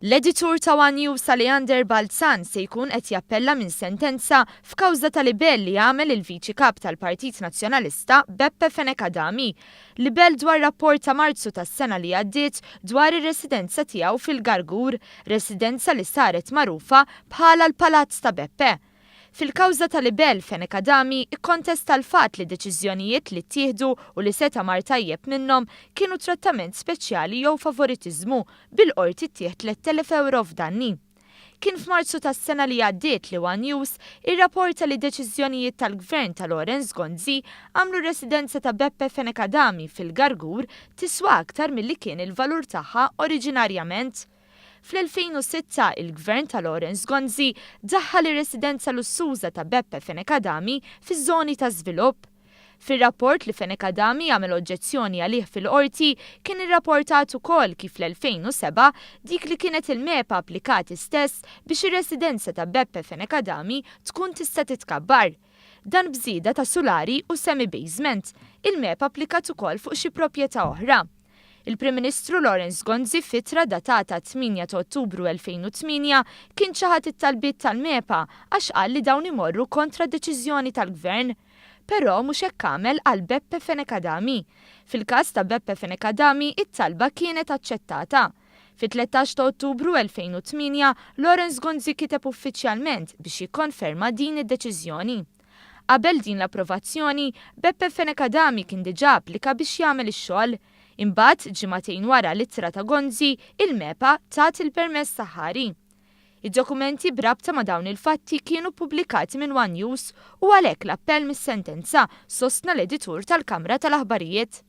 L-editur ta' One News Aleander Balzan se jkun qed jappella minn sentenza f'kawża ta' libell li għamel il-Viċi Kap tal-Partit Nazzjonalista Beppe Fenech Adami. Libell dwar rapport ta' Marzu tas-sena li għaddiet dwar ir-residenza tiegħu fil-Gargur, residenza li saret magħrufa bħala l-Palazz ta' Beppe. Fil-kawża ta' libell, Fenech Adami kkontesta l-fatt li deċiżjonijiet li ttieħdu u li seta' mar tajjeb minnhom kienu trattament speċjali jew favoritiżmu, bil-Qorti ttih 3,000 ewro f'danni. Kien f'Marzu tas-sena li għaddiet li one News irraporta li deċiżjonijiet tal-Gvern ta' Lawrence Gonzi għamlu r-residenza ta' Beppe Fenech Adami fil-Gargur tiswa aktar milli kien il-valur tagħha oriġinarjament. Fl-2006, il-Gvern ta' Lawrence Gonzi daħħal ir-residenza lussuża ta' Beppe Fenech Adami fiż-żoni ta' żvilupp. Fir-rapport li Fenech Adami għamel oġġezzjoni għalih fil-Qorti kien irraportat ukoll kif fl-2007 dik li kienet il-MEPA applikat istess biex ir-residenza ta' Beppe Fenech Adami tkun tista' titkabbar. Dan b'żieda ta' sulari u semi-basement. Il-MEPA applikat ukoll fuq xi proprjetà oħra. Il-Prim Ministru Lawrence Gonzi f'ittra datata 8 ta' Ottubru 2008 kien ċaħad it-talbiet tal-MEPA għax qal li dawn imorru kontra deċiżjoni tal-Gvern. Però mhux hekk għamel għal Beppe Fenech Adami. Fil-każ ta' Beppe Fenech Adami it-talba kienet aċċettata. Fit-13 ta' Ottubru 2008 Lawrence Gonzi kiteb uffiċjalment biex jikkonferma din id-deċiżjoni. Qabel din l-approvazzjoni, Beppe Fenech Adami kien diġà applika biex jagħmel ix-xogħol. Imbagħad, ġimagħtejn wara l-ittra ta' Gonzi, il-MEPA tat il-permess aħħari. Id-dokumenti b'rabta ma' dawn il-fatti kienu ppubblikati minn one News u għalhekk l-appell mis-sentenza, sostna l-editur tal-Kamra tal-Aħbarijiet.